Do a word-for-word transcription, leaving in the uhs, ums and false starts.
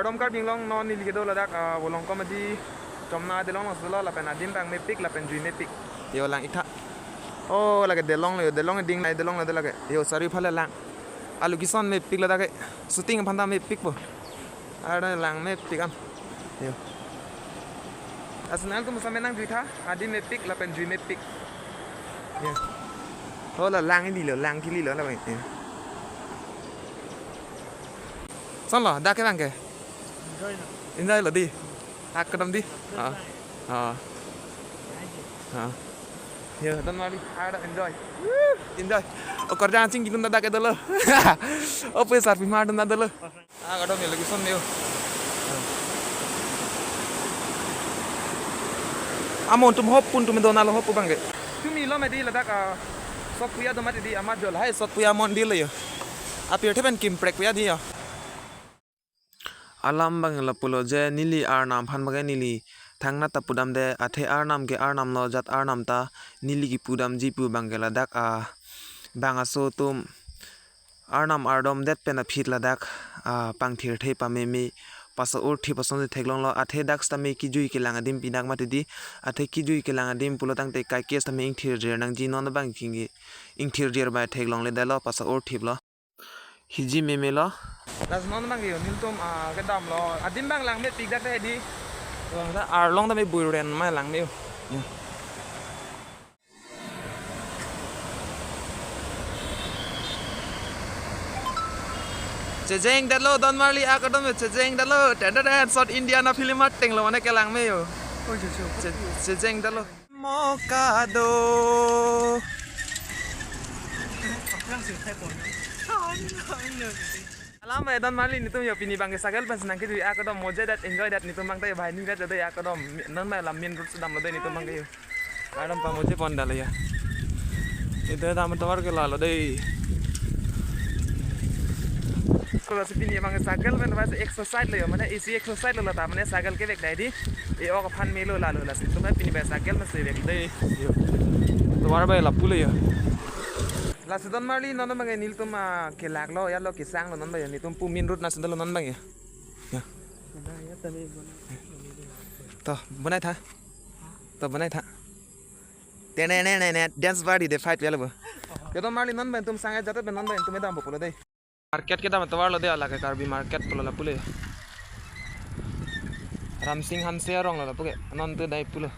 Kardom Karbi Anglong, non neli kedo ladak, ah, Volongkom adi chomna Delong along solo lapen adim abang mepik lapen jui mepik. Yo lang-ik tha. Oh, lake Delong lo yo, Delong ding lai Delong lo de lake. Yo, sari phale lang. Alu kison mepik ladak ke. Shooting aphan ta mepikpo. Ada lang mepik am. Yo. Asenal tu musa menang jui tha, adim mepik lapen jui mepik. Yo. Oh, la lang ini lo, lang kili lo la bang. Yo. Son lo, dak ke bang ke? Enjoy lo. Enjoy lo di. Ak kedam di. Ah. Ah. Ah. Yo, don marli, ada enjoy. Woo, enjoy. Okor jang ching gilun dak ke dolo. Opo sarpi mar dun dolo. Ah, kadom yo, lagi son yo. Amon tum hop pun tum dona lo hop bang ke. Tumi lo medi ladak, ah, sok puya do mati di amat jol. Hai sok puya mon di lo yo. Apir thepen kim prek puya di yo. Alam bang lapulo je neli arnam aphan bang neli thangnat ta pudamde, athe arnam ke arnam lo, jat arnam ta neli kipudamji pu bang ke ladak abang aso atum arnam ardom det pen aphi ladak, ah, pangthirthe pameme pasa urthip ason si theklonglo, athe dak sitame kijui kelang adim pinak mati di, athe kijui kelang adim pulo tangte kaikes tame ingthirjir nangji, non bang kingki ingthirjir bai theklongle dalo pasa urthip lo. Hiji meme lo. Laso non bang yo nelitum, ah, kedam lo. Adim bang lang mepik dak hedi. Bang ta arlong tame buiren mai lang me yo. Ya. Chejeng dalo don marli ak kedam yo, chejeng dalo. Ten ten ten, South Indian a film ateng lo mane kelang me yo. Oh, jo, jo. Che-, chejeng dalo. Mokado. Alam bai don marli nelitum yo pini bang ke cycle pen si nangkejui ak kedam, moje det, enjoy det nelitum bang ta yo, bhai ni det yo de ak kedam. Non bai la main road si damlo de nelitum bang ke yo. Ardom pamoje pon dalo ya. Itu dam tovar ke lalo de. Kalau si pini bang ke cycle pen bai exercise lo yo, mane isi exercise lo la ta, mane cycle kevek dai di. E ok aphan melo lalo, lasi nelitum pini bai cycle masi vek de. Yo. Tovar bai lapu lo yo. Lasi don marli non bang nelitum, ah, kelak lo ya lo kesang lo non bang yo, nelitum pu main road nasi dalo non bang yo. Ya. To, bonai tha. To, bonai tha. Te ne ne ne ne, dance party de fight ya lo bo. Yo don marli non bang nelitum sang jat pen non bang nelitum dampo pulo de. Market kedam tovar lo de, lake Karbi market pulo lapu lo. Ramsing Hanse arong lo lapu ke. Non tu dai pulo.